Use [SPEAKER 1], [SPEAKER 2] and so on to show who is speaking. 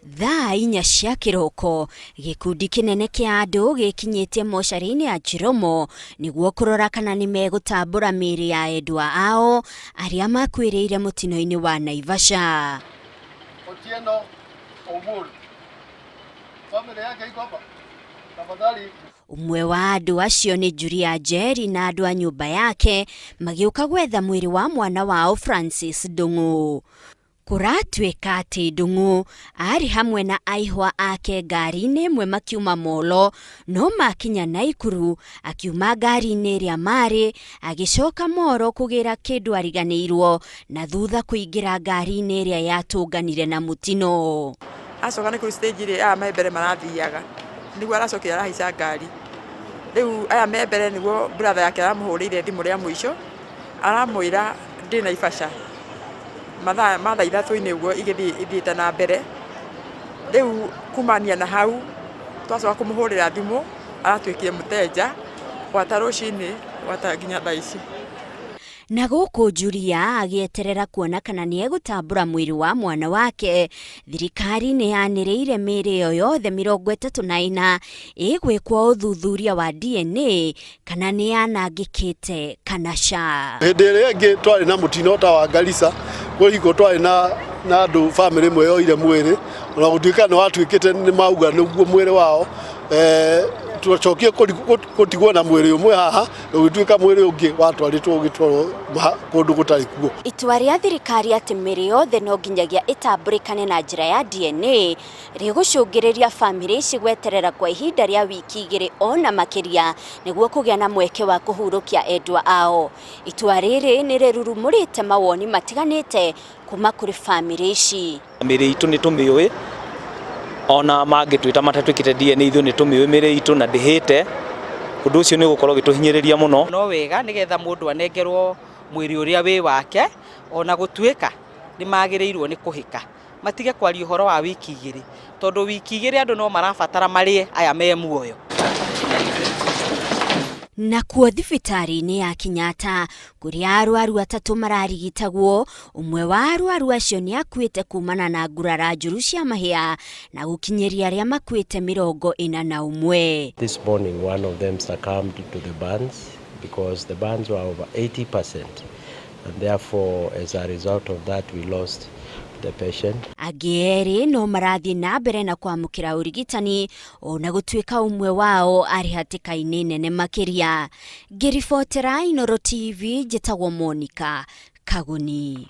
[SPEAKER 1] Thaa inya cia kĩroko, gĩkundi kĩnene kĩa andũ gĩkinyĩte mocarĩ-inĩ ya Chiromo nĩguo kũrora kana nĩ megũtambũra mĩĩrĩ ya endwa ao arĩa makuĩrĩire mũtino-inĩ wa Naivasha.
[SPEAKER 2] Otieno Owuor. Family yake iko hapa. Tafadhali.
[SPEAKER 1] Ũmwe wa andũ acio nĩ Julia Njeri na andũ a nyũmba yake magĩũka gwetha mwĩrĩ wa mwana wao Francis Ndung'u. Kũratuĩka atĩ Ndung'u aarĩ hamwe na aihwa ake ngari-inĩ ĩmwe makiuma Molo, no makinya Naikuru akiuma ngari-inĩ ĩrĩa maarĩ agĩcoka Molo kũgĩra kĩndũ ariganĩirwo na thutha kũingĩra ngari-inĩ ĩrĩa yatũnganire na mũtino.
[SPEAKER 3] Acoka nĩ kũu stage rĩ, aya me mbere marathiaga, nĩguo aracokire arahaica ngari. Rĩu aya me mbere nĩguo brother yake aramũhũrĩire thimũ rĩa mũico, aramwĩra ndĩ Naivasha, mathaa ma thaa ithatũ-inĩ ũguo igĩthiĩ ithiĩte na mbere. Rĩu kumania na hau, twacoka kũmũhũrĩra thimũ, aratuĩkire mũteja, gwata rũcinĩ, gwata nginya thaa ici.
[SPEAKER 1] Na gũkũ Julia agĩeterera kuona kana nĩ egũtambũra mwĩrĩ wa mwana wake, thirikari nĩ yanĩrĩire mĩĩrĩ ĩyo yothe 34 ĩgwĩkwo ũthuthuria wa DNA kana nĩ yanangĩkĩte kana ca.
[SPEAKER 2] Hĩndĩ ĩrĩa ĩngĩ twarĩ na mũtino ta wa Garissa, kwĩ hingo twarĩ na na andũ bamĩrĩ ĩmwe yoire mwĩrĩ, ona gũtuĩka nĩ watuĩkĩte nĩ mauga nĩguo mwĩrĩ wao, twacokire gũtigwo na mwĩrĩ ũmwe haha, na ũgĩtuĩka mwĩrĩ ũngĩ watwarĩtwo ũgĩtwarwo kũndũ gũtarĩ kuo.
[SPEAKER 1] Itua rĩa thirikari atĩ mĩrĩ yothe no nginyagia ĩtambũrĩkane na njĩra ya DNA rĩgũcũngĩrĩria bamĩrĩ ici gweterera kwa ihinda rĩa wiki igĩrĩ ona makĩria nĩguo kũgĩa na mweke wa kũhurũkia endwa ao. Itua rĩrĩ nĩ rĩrurumũrĩte mawoni matiganĩte kuma kũrĩ bamĩrĩ ici.
[SPEAKER 4] Mĩrĩ itũ nĩ tũmĩũĩ ona mangĩtwĩta matatwĩkĩte DNA ithuĩ nĩ tũmĩũĩ mĩrĩ itũ na ndĩhĩte. Ũndũ ũcio nĩ ũgũkorwo ũgĩtũhinyĩrĩria mũno.
[SPEAKER 5] No wega nĩgetha mũndũ anengerwo mwĩrĩ ũrĩa wĩ wake ona gũtuĩka nĩ magĩrĩirwo nĩ kũhĩka. Matige kwaria ũhoro wa wiki igĩrĩ tondũ wiki igĩrĩ andũ no marabatara marĩe aya me muoyo.
[SPEAKER 1] Nakuo thibitarĩ-inĩ ya Kenyatta kũrĩa arwaru atatũ mararigitagwo, ũmwe wa arwaru acio nĩ akuĩte kumana na ngurara njũru cia mahĩa na gũkinyĩria arĩa makuĩte 41.
[SPEAKER 6] This morning one of them succumbed to the burns because the burns were over 80% and therefore as a result of that we lost the patient.
[SPEAKER 1] Angĩ erĩ no marathiĩ na mbere na kwamũkĩra ũrigitani ona gũtuĩka ũmwe wao arĩ hatĩka-inĩ nene makĩria. Ngĩribotera Inooro TV njĩtagwo Monica Kaguni.